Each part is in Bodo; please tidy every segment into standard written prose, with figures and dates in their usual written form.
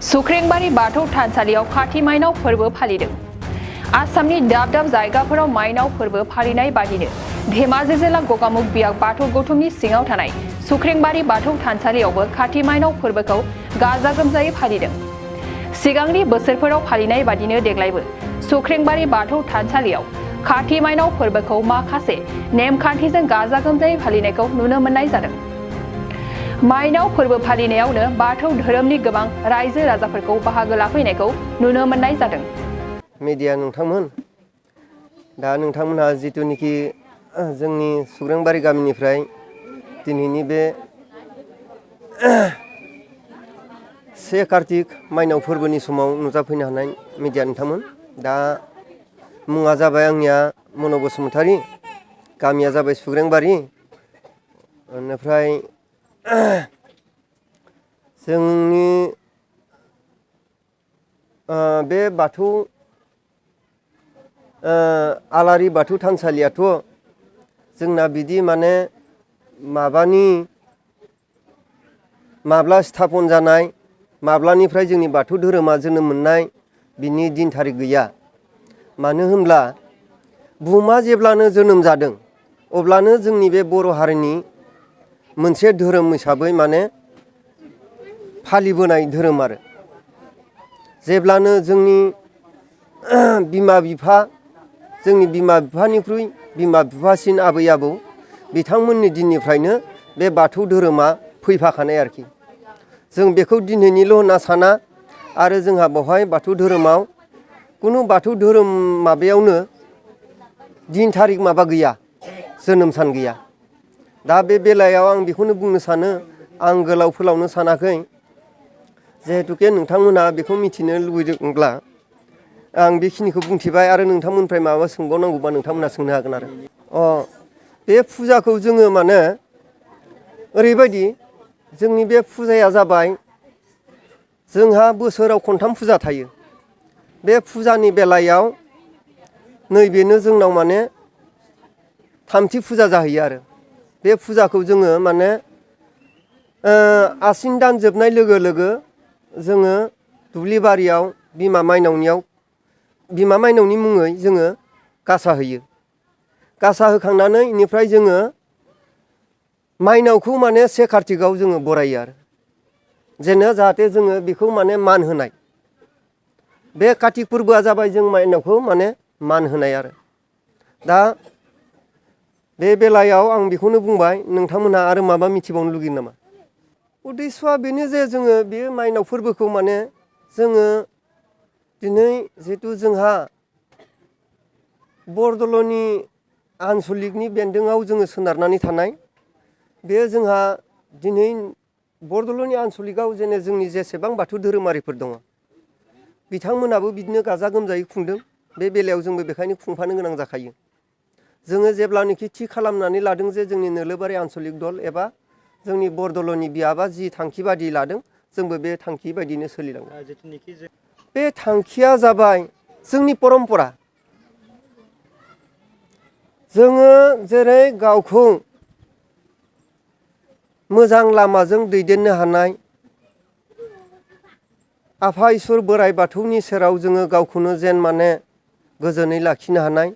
सुख्रेंबारि बाथौ थानसालियाव खाथि माइनाव फोरबो फालिदों। आसामनि दाब दाब जायगाफोराव माइनाव फोरबो फालिनाय बादिनो धेमाजि जिल्ला गगामुख बियाग बाथौ गौथुमनि सिङाव थानाय सुख्रेंबारि बाथौ थानसालियावबो खाथि माइनाव फोरबोखौ गाजा गोमजायै फालिदों। सिगांनि बोसोरफोराव फालिनाय बादिनो देग्लायबो सुख्रेंबारि बाथौ थानसालियाव खाथि माइनाव फोरबोखौ माखासे नेमखान्थिजों गाजा गोमजायै फालिनायखौ नुनो मोननाय जादों। माइनाव फोरबो फालिनायावनो बाथौ धोरोमनि गोबां रायजो राजाफोरखौ बाहागो लाफैनायखौ नुनो मोननाय जादों। मिडिया नोंथांमोन दा नोंथांमोनहा जिथुनिखि जोंनि सुख्रेंबारि गामिनिफ्राय दिनैनि बे 1 कार्तिक माइनाव फोरबोनि समाव नुजाफैनो हानाय मिडिया नोंथांमोन। दा मुङा जाबाय आंनिया मन' बसुमतारी, गामिया जाबाय सुख्रेंबारि। बेनिफ्राय जोंनि बे बाथौ आलारि बाथौ थानसालियाथ' जोंना बिदि माने माब्ला स्थापन जानाय, माब्लानिफ्राय जोंनि बाथौ धोरोमा जोनोम मोननाय बिनि दिन थारिख गैया। मानो होनब्ला बुहुमा जेब्लानो जोनोम जादों अब्लानो जोंनि बे बर' हारिनि मोनसे धोरोम हिसाबै माने फालिबोनाय धोरोम आरो। जेब्लानो जोंनि बिमा बिफानिख्रुइ बिमा बिफासिन आबै आबौ बिथांमोननि दिननिफ्रायनो बे बाथौ धोरोमा फैफाखानाय आरोखि। जों बेखौ दिनैनिल' होनना साना आरो जोंहा बेवहाय बाथौ धोरोमाव खुनु बाथौ धोरोम माबायावनो दिन थारिख माबा गैया, जोनोम सान गैया। दा बे बेलायाव आं बेखौनो बुंनो सानो, आं गोलाव फोलावनो सानाखै। जिहेतुके नोंथांमोनहा बेखौ मिथिनो लुबैदोंब्ला आं बेखिनिखौ बुंथिबाय आरो नोंथांमोननिफ्राय माबा सोंबावनांगौबा नोंथांमोनहा सोंनो हागोन आरो। बे फुजाखौ जोङो माने ओरैबायदि, जोंनि बे फुजाया जाबाय जोंहा बोसोराव खनथाम फुजा थायो। बे फुजानि बेलायाव नैबेनो जोंनाव माने थामथि फुजा जाहैयो आरो। बे फुजाखौ जोङो माने आसिन दान जोबनाय लोगो लोगो जोङो दुब्लि बारियाव बिमा माइनावनि मुङै जोङो गासा होयो। गासा होखांनानै बेनिफ्राय जोङो माइनावखौ माने 1 कार्तिकआव जोङो बरायो आरो। जेन' जाहाथे जोङो बेखौ माने मान होनाय। बे कार्तिक फोरबोआ जाबाय जों माइनावखौ माने मान होनाय आरो। दा बे बेलायाव आं बेखौनो बुंबाय। नोंथांमोनहा आरो माबा मिथिबावनो लुगैयो नामा? उद्देस्यआ बेनो जे जोङो बे माइनाव फोरबोखौ माने जोङो दिनै जिहेथु जोंहा बरदल'नि आनसलिकनि बेन्दोङाव जोङो सोनारनानै थानाय, बे जोंहा दिनै बरदल'नि आनसलिकआव जोंनि जेसेबां बाथौ धोरोमारिफोर दङ बिथांमोनाबो बिदिनो गाजा गोमजायै खुंदों। बे बेलायाव जोंबो बेखायनो खुंफानो गोनां जाखायो। जोङो जेब्लानोखि थि खालामनानै लादों जे जोंनि नोलोबारि आनसलिक दल एबा जोंनि बरदल'नि बियाबा जि थांखि बादि लादों, जोंबो बे थांखि बायदिनो सोलिलांगोन। बे थांखिया जाबाय जोंनि परम्परा। जोङो जेरै गावखौ मोजां लामाजों दैदेननो हानाय, आफा इसोर बोराइ बाथौनि सेराव जोङो गावखौनो जेन माने गोजोनै लाखिनो हानाय,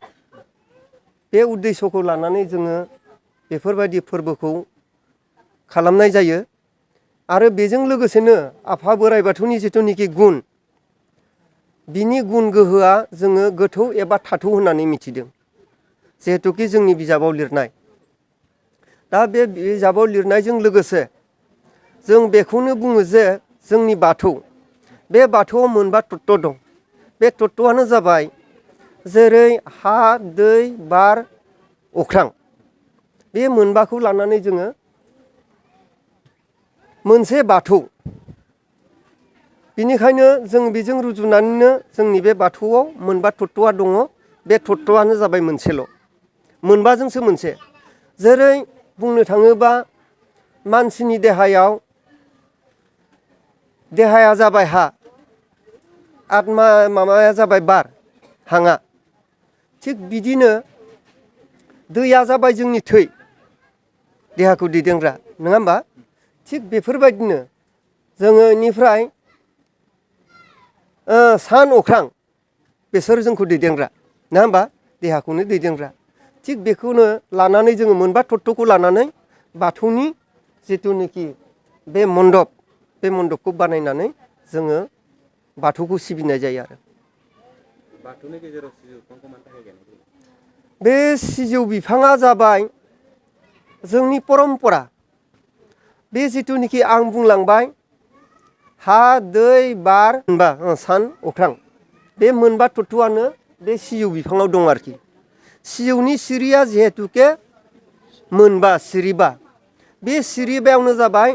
बे उद्देश्यखौ लानानै जोङो बेफोरबायदि फोरबोखौ खालामनाय जायो। आरो बेजों लोगोसेनो आफा बोराइ बाथौनि जिथुनिखि गुन, बिनि गुन गोहोआ जोङो गोथौ एबा थाथौ होननानै मिथिदों। जिहेथुके जोंनि बिजाबाव लिरनाय। दा बे बिजाबाव लिरनायजों लोगोसे जों बेखौनो बुङो जे जोंनि बाथौ, बे बाथौआव मोनबा तत्व दं। बे तत्वआनो जाबाय जेरै हा, दै, बार, अख्रां। बे मोनबाखौ लानानै जोङो मोनसे बाथौ। बिनिखायनो जों बेजों रुजुनानैनो जोंनि बे बाथौआव मोनबा तत्वआ दङ। बे तत्वआनो जाबाय मोनसेल', मोनबाजोंसो मोनसे। जेरै बुंनो थाङोबा मानसिनि देहाया जाबाय हा, माबाया जाबाय बार, हांआ। थिग बिदिनो दैया जाबाय जोंनि थै, देहाखौ दैदेनग्रा, नङा होमबा? थिग बेफोरबायदिनो जोङो बेनिफ्राय सान अख्रां बेसोर जोंखौ दैदेनग्रा नङा होमबा देहाखौनो दैदेनग्रा थिग बेखौनो लानानै जोङो मोनबा तत्वखौ लानानै बाथौनि जिथुनाखि बे मन्दपखौ बानायनानै जोङो बाथौखौ सिबिनाय जायो आरो बाथौनि गेजेराव सिजौ बिफांखौ मानि थाखाय गायनाय जायो? बे सिजौ बिफाङा जाबाय जोंनि परम्परा बे जिथुनाखि आं बुंलांबाय हा दै बार मोनबा सान अख्रां बे मोनबा तत्वआनो बे सिजौ बिफाङाव दं आरोखि सिजौनि सिरिया जिहेतुके मोनबा सिरिबा बे सिरिबायावनो जाबाय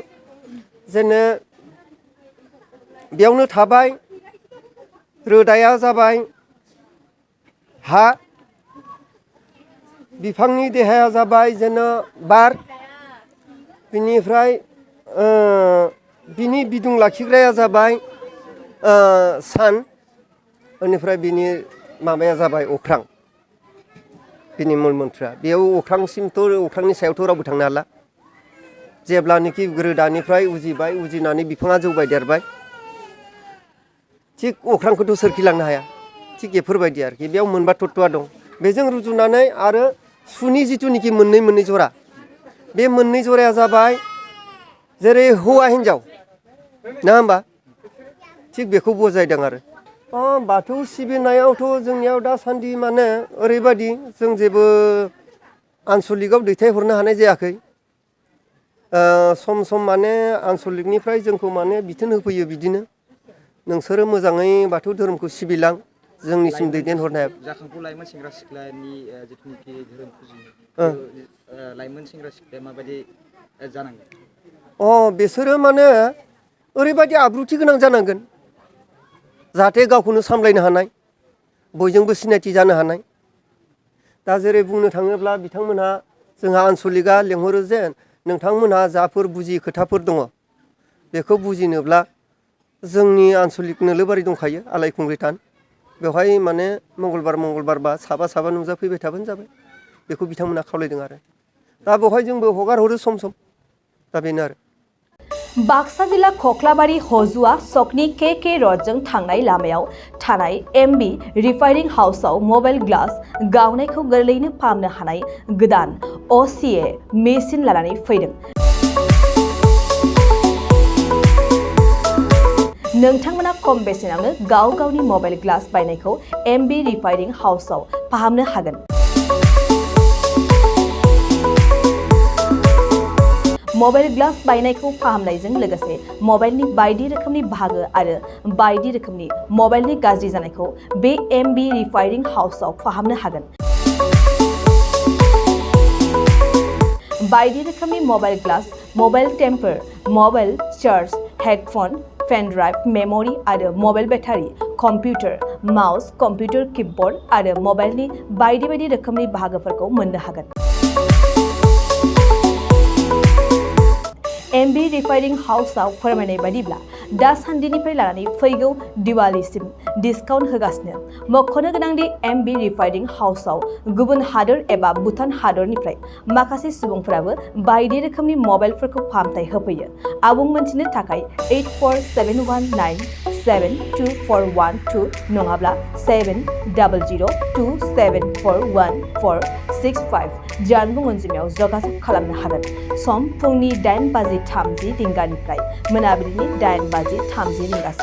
जेने बेयावनो थाबाय रोदाया जाबाय हा बिफांनि देहाया जाबाय जेन बार बिनिफ्राय बिनि बिदुं लाखिग्राया जाबाय सान बेनिफ्राय बिनि माबाया जाबाय अख्रां बिनि मुल मन्थ्रआ बेयाव अख्रांसिमथ' अख्रांनि सायावथ' रावबो थांनो हाला जेब्लानोखि रोदानिफ्राय उजिबाय उजिनानै बिफाङा जौबाय देरबाय थिग अख्रांखौथ' सोरखिलांनो हाया थिग बेफोरबायदि आरोखि बेयाव मोनबा तत्वआ दं बेजों रुजुनानै आरो सुनि जिथुनिखि मोननै जरा बे मोननै जराया जाबाय जेरै हौवा हिन्जाव नङा होमबा थिग बेखौ बुजायदों आरो बाथौ सिबिनायावथ' जोंनियाव दासान्दि माने ओरैबायदि जों जेबो आनसलिकआव दैथायहरनो हानाय जायाखै सम माने आनसलिकनिफ्राय जोंखौ माने बिथोन होफैयो बिदिनो नोंसोरो मोजाङै बाथौ धोरोमखौ सिबिलां जोंनिसिम दैदेनहरनाय जाखांफु लाइमोन सेंग्रा सिख्लानि जिथुनिखि धोरोम फुजिनाय लाइमोन सेंग्रा सिख्लाया माबायदि जानांगोन बिसोरो माने ओरैबायदि आब्रुथि गोनां जानांगोन जाहाथे गावखौनो सामलायनो हानाय बयजोंबो सिनायथि जानो हानाय दा जेरै बुंनो थाङोब्ला बिथांमोनहा जोंहा आनसलिकआ लेंहरो जे नोंथांमोनहा जाफोर बुजियै खोथाफोर दङ बेखौ बुजिनोब्ला जोंनि आनसलिक नोलोबारि दंखायो आलायखुंग्रि थान बेवहाय माने मंगलबार बा साबा नुजाफैबाय थाबानो जाबाय बेखौ बिथांमोना खावलायदों आरो दा बेवहाय जोंबो हगार हरो सम दा बेनो आरो बाक्सा जिल्ला खख्लाबारि हजुआ सकनि के रडजों थांनाय लामायाव थानाय एमबी रिफाइनिं हाउसआव मबाइल ग्लास गावनायखौ गोरलैयैनो फाहामनो हानाय गोदान OCA मेसिन लानानै फैदों। नोंथांमोना खम बेसेनावनो गावनि मबाइल ग्लास बायनायखौ एमबी रिफाइनिं हाउसआव फाहामनो हागोन। मबाइल ग्लास बायनायखौ फाहामनायजों लोगोसे मबाइलनि बायदि रोखोमनि बाहागो आरो बायदि रोखोमनि मबाइलनि गाज्रि जानायखौ बे एमबी रिफाइनिं हाउसआव फाहामनो हागोन। बायदि रोखोमनि mobile glass, mobile temper, mobile charge, headphone, pen drive, memory आरो mobile battery, computer, mouse, computer keyboard आरो मबाइलनि बायदि रोखोमनि बाहागोफोरखौ मोननो हागोन। एमबी रिफाइनिं हाउसआव फोरमायनाय बायदिब्ला दासान्दिनिफ्राय लानानै फैगौ दिवालीसिम डिसकाउन्ट होगासिनो। मख'नो गोनांदि एमबी रिफाइनिं हाउसआव गुबुन हादोर एबा भुटान हादरनिफ्राय माखासे सुबुंफोराबो बायदि रोखोमनि मबाइलफोरखौ फाहामथाय होफैयो। आबुं मोनथिनो थाखाय 8471972412 नङाब्ला 7002741465 जानबुं अनजिमायाव जगाजग खालामनो हागोन। सम फुंनि 8:30 रिंगानिफ्राय मोनाबिलिनि 8:30 रिंगासिम।